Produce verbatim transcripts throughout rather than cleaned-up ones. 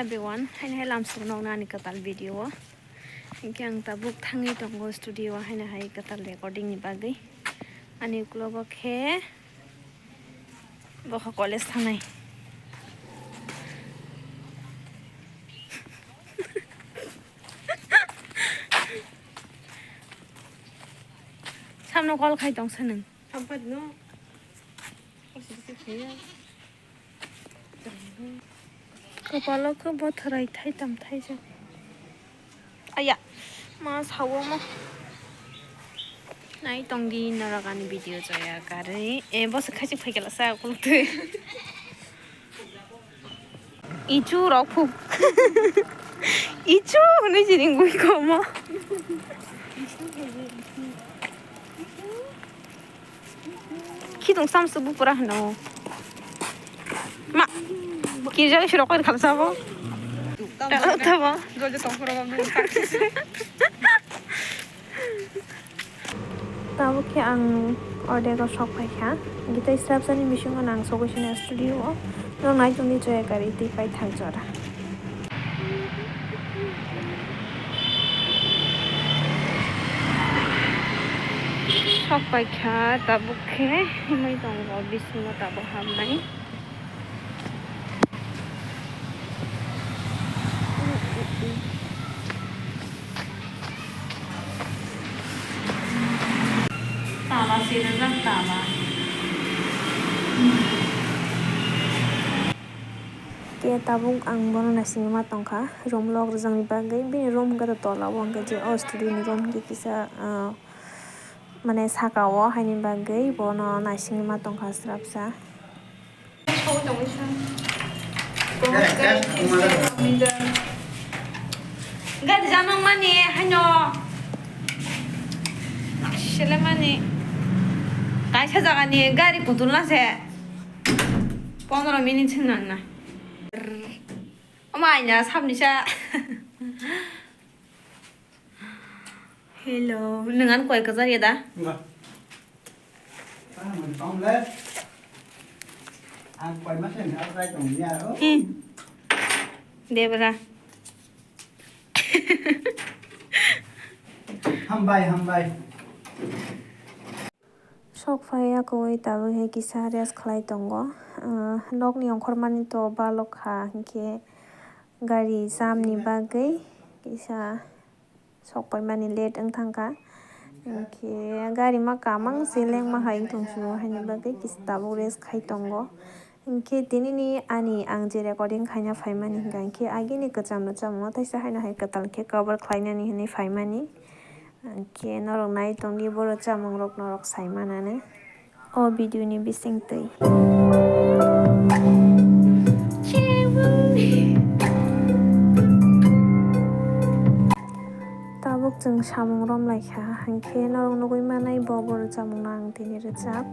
Everyone, haino hai lamsok nokna ani kwtal video o. Hinkhe ang tabuk thangwi tongo studio o, haino hai kwtal recording ni bagwi. Ani uklogo khe bo kha college thangnai. Samno call khai tong sa nwng. Sampai no. Kopalo khe bothrai thai tam thaijak. Aya, ma sawo mo. Nai tongdi norok ani video joya karwi. E, bo se khachi phaikala sa kultwi. Ichu rok phuk. Ichu hwnwi siring gui komo. Khidong samsu bu pura hino. Ma. Kirja siro koi khalsa bo. Tabo. Jojo tongkhoro bo. Tabuk khe ang ordego sok phaikha. Gitai srapsani bisingo nang sogwi sini studio o. Norok nai tongdi joya gari twi paithak jora. Sok paikha tabuk khe himwi tongo bisingo tabuk hamnai. Tama sirajak tama. Khe tabuk ang bono naisingwi ma tongkha room lock rwjakni bagwi. Bini room hwnkhe tola o, hwnkhe je o studio ni room hwnkhe kisa, ah, mane saka o, haini bagwi bono naisingwi ma tongkha srapsa. Gari janang mani haino selemani kaisa jagani gari kutulna se pondro minute se nangna. Omo aina sabnisa. Hello, nwng ano koi kwchar ya da? Nga. Tamo ni tong le. Ang koi ma se ni apply tong ya ro. Hmm. Debra. Hambai, hambai. Sok phai ya koi tabuk hai kisa rest khlai tongo. Ah, nokni ongkhormani to balok kha, hinkhe gari jam ni bagwi kisa sok paimani late wng thangkha. Hinkhe gari ma kamang se lengma hai wng tong sio, haini bagwi kisa tabuk rest khai tongo. Hinkhe tinini ani ang je recording khaina phaimani hinkha, hinkhe agini kwcham no chamungno teisa haino hai kwtal khe cover khlainani hinwi phaimani. Hinkhe norok nai tongdi boro chamungrok norok sai manani. O video ni bisingtwi. Tabuk chwng samung romlaikha, hinkhe norok nugwi manai bo boro chamungno ang tini rwchap.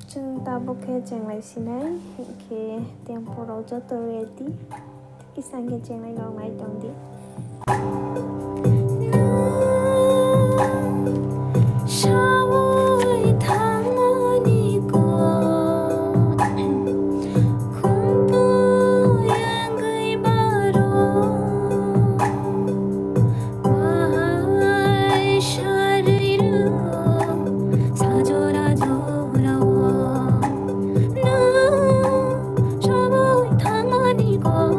Chwng tabuk khe chenglai sinai, hinkhe tempo rok joto ready. Kisa hinkhe chenglai rok nai tongdi. Sawi thangmani kok, khumpu yangwi baro. Bahai sarwi rwo, sajora jorao, nwng sawi thangmani kok.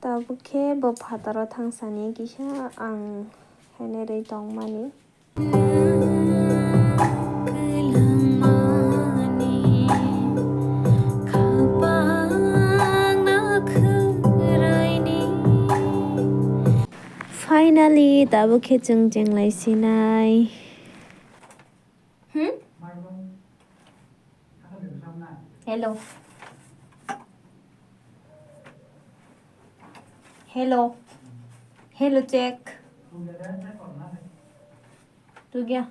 Tabuk khe bo phataro thangsani kisa ang henerwi tongmani. Finally, tabuk khe chwng chenglai sinai. Hmm? Hello. Hello. Hello, check. Tu gaya.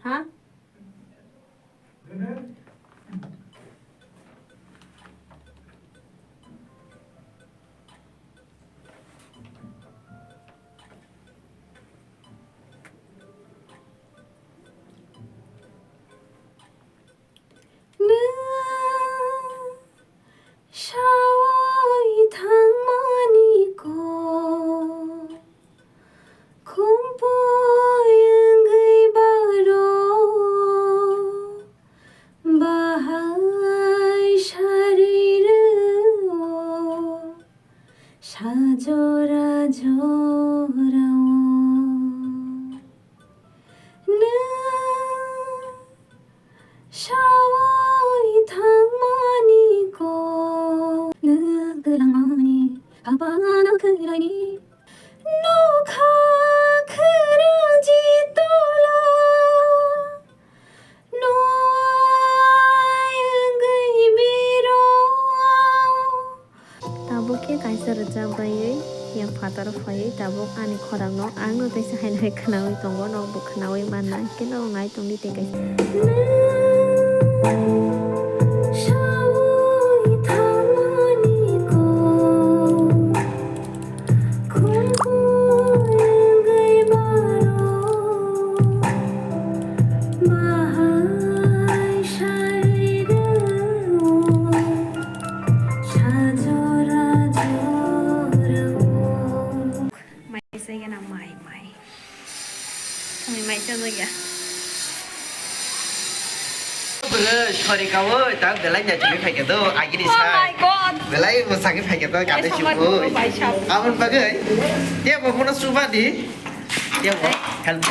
Ha? Khumpui wngwi baro bahai sarwi rwo sajora jorao. Nwng sawi thangmani kok, nwng kwlangmani khaphang ano kwlaini nokha khwrang jitola. Nuai wngwi biro. Tabuk khe kaisa rwchap baiwi yang phataro phaiwi tabuk ani khorangno ang no teisa hai hai khwnawi tongo, nokbo khwnawi manna, hwnkhe nogo nai tongdi tei kaisa. Sawi thangmani kok. Mai sai gana mai, mai. Mai, mai sa lagi ya. Bwrwi sori kaui ta belai nyachugwi phaikha do, agini Oh sa. My God. Belai mwsagwi phaikha do, kate Bai chukui. Bai sab. Aboni bagwi tebo bono chuba di. Tebo help.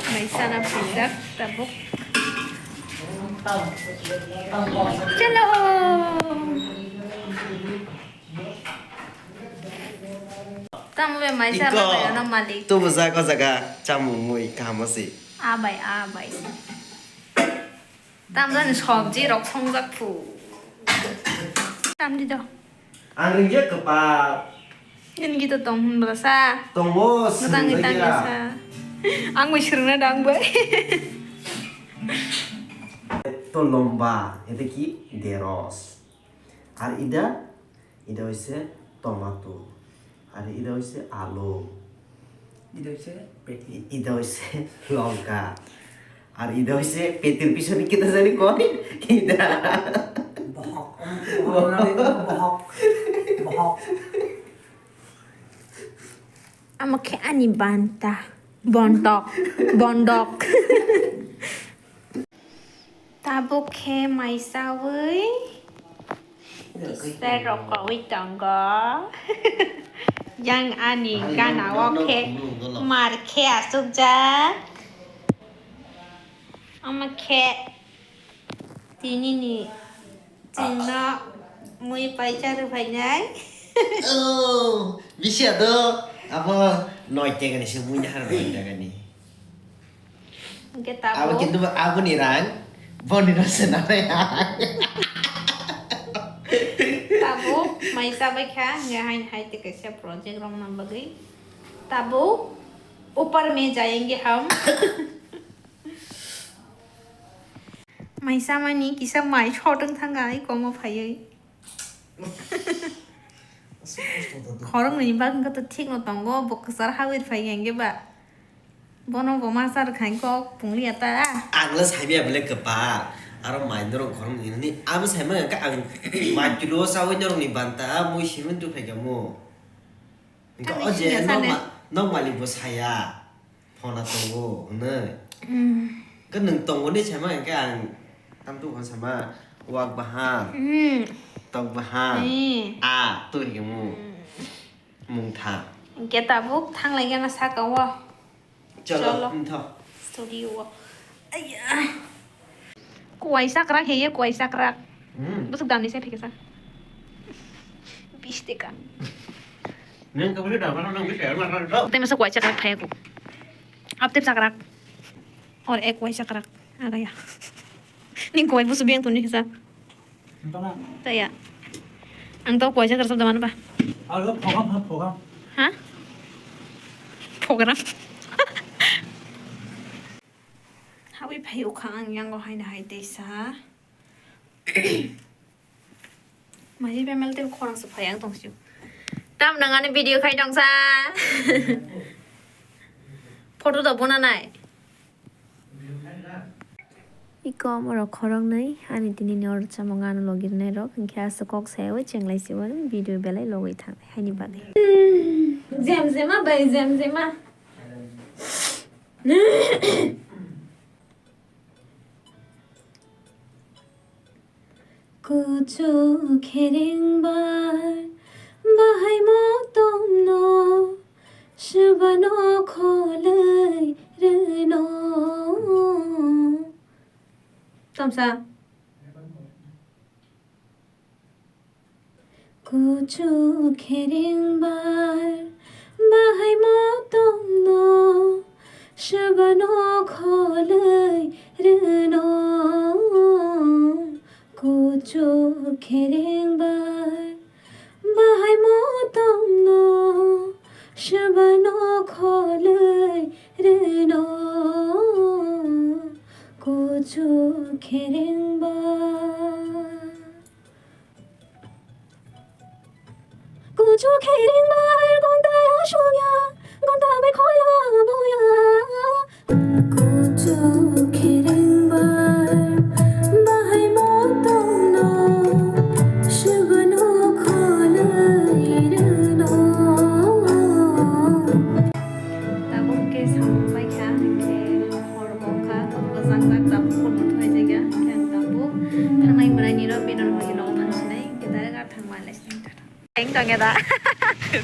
Mai sana pijak tabuk. Chalo. Tamo be mai sa Iko. Ba na malik. Tubu jaga jaga chamung mui kaham se. Abai, abai. Tam jani sabji rok songjak phu. Tam di do. Ang ringya kepal. Nini gita tong hun bela sa. Tongo. Ngatang sini itang lagi ya. Sa. Ang bai sirna dang bai. To lomba, itu ki deros. Ar ida, ida hoise tomato. Ar ida hoise alu. Ida hoise petni. I-, ida hoise longka. Ar ida hoise petir pisoni kita jani koi. Ida. Bohok. Bohok. Bohok. Amo khe ani banta. Bontok. Bondok. Tabuk khe maisawi kisa rokowi tongo. Yang ani gana o khe mar khe asukjak. Omo khe tini ni chwngno mui paisa rw phainai. Oh, bisi ado abo noi tegani se mui nahar noi tegani. Hingke abo tabuk kintu aboni rang, boni rang se nanai ang. Tabuk mai chabai kha, hingke hain hai te kaisa project rok nang bagwi. Tabuk upar mein jayenge hum. Mai chamani kisa mai sotwng thangkha ai komo phaiwi. Khoroknwi ni bagwi khe to thikno tongo, bo kwchar habwi phai hwnkhe ba. Bono bo ma cha rwkha hwnkhe kok pungli ya ta. Ang le saibi ya bele kwpal. Aro mai norok khoroknwi hinwi abo saima hwnkhe ang mai tulo chawi norokni banta mui simi twi phaikha mo. Hwnkhe o je nokma-, nokmali bo saya. Phone tongo hwnwi. Mm. Khe nwng tongo ni saima hwnkhe ang tamtwi phone sama wak bahan, mm, tok bahan, mm, a twi hwnkhe mung, mm, mung tha. Hwnkhe tabuk thanglai gana saka o. Cholo, cholo. Wngtho. Studio o. Aiya. Kuai sakrak heye, kuai sakrak. Hmm. Bwswk damni se phaikha sa. Bish taka. Nang kabuli dama nang bish taka. Tei masa kuai sakrak phaiya ko. Aptep sakrak. Or ek kuai sakrak. Agaya. Ning kuai busu biang tuni kisa. Taya. Ang tau kuai sakrak sabda mana ba? Alo program ha program. Ha? Program. Hawi phai ukha ang yango haina hai teisa. Mai pemel te khorang se phai ang tong siu. Tam nang ani video khai tong sa. Photo da bona nai. Iko omorok khoroknwi ani tinini oro chamung ano logi rwnairok, hinkhe aswk kok sayawi chenglaisibo video belai logwi thangnai haini bagwi. Jemjema bai jemjema. Kuchu khereng bai bahai motomno swbano kholwi rwno. Tamsa. Kuchu khereng bai bahai motomno swbano kholwi rwno. Kuchu khereng bai bahai motomno swbano kholwi rwno. Kuchu khereng bai. Kuchu khereng bai gonta ya shongya, gonta bai khoya boya. Kuchu khereng bai bahai motomno swbano kholwi rwno. Tabuk khe samung bai kha, hinkhe hor bo wngkha, kwchang jak tabuk hor bo thai jak ya, hinkhe ang tabuk thangnai mwnaini rok bini rok nogo thang sinai, hinkhe direct ar thang ma lai sinai. Teng tong ya da.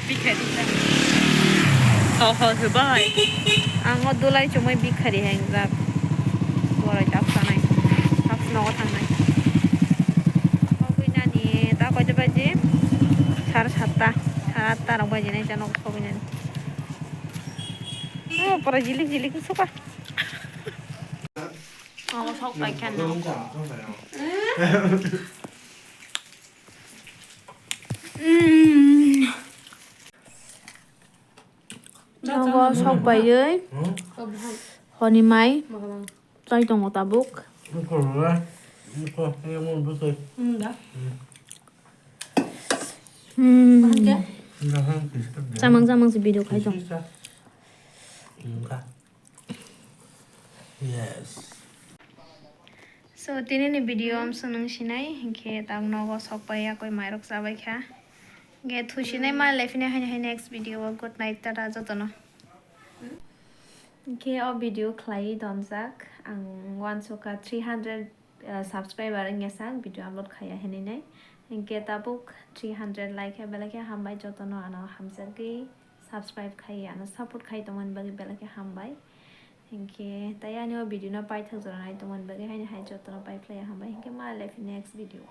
Bikha di da. Ho ho, goodbye. Ang o dulai chumui bikha di heng jak. Boroi tak sanai. Tak nogo thangnai. Hogwi nani ta koita baji? Sare satta. Sare atta rok baji nai jano hogwi nani. Oh, pura jilik jilik suka. Oh, sok pai khan no. Mm. Nogo sok paiwi honi mai chai tongo tabuk. Hmm. Chamang chamang se video khai tong. Yes. So, tini ni video amswk nung sinai, hinkhe tang nogo sok pai ya koi mairok chabai kha. Hinkhe thusinai ma lephinai haini hai next video o. Good night, tata jotono. Hinkhe o video khlaiwi donjak, ang uansukha three hundred, uh, subscriber wngya sak video upload khaiya hinwi nai. Hinkhe tabuk three hundred like khe belai khe hambai, jotono ano hamjagwi subscribe khai, ano support khai tongmani bagwi belai khe hambai. Hinkhe tei ani o video no paithak jora nai tongmani bagwi haini hai jotono pai phlai hambai. Hinkhe ma lephi next video.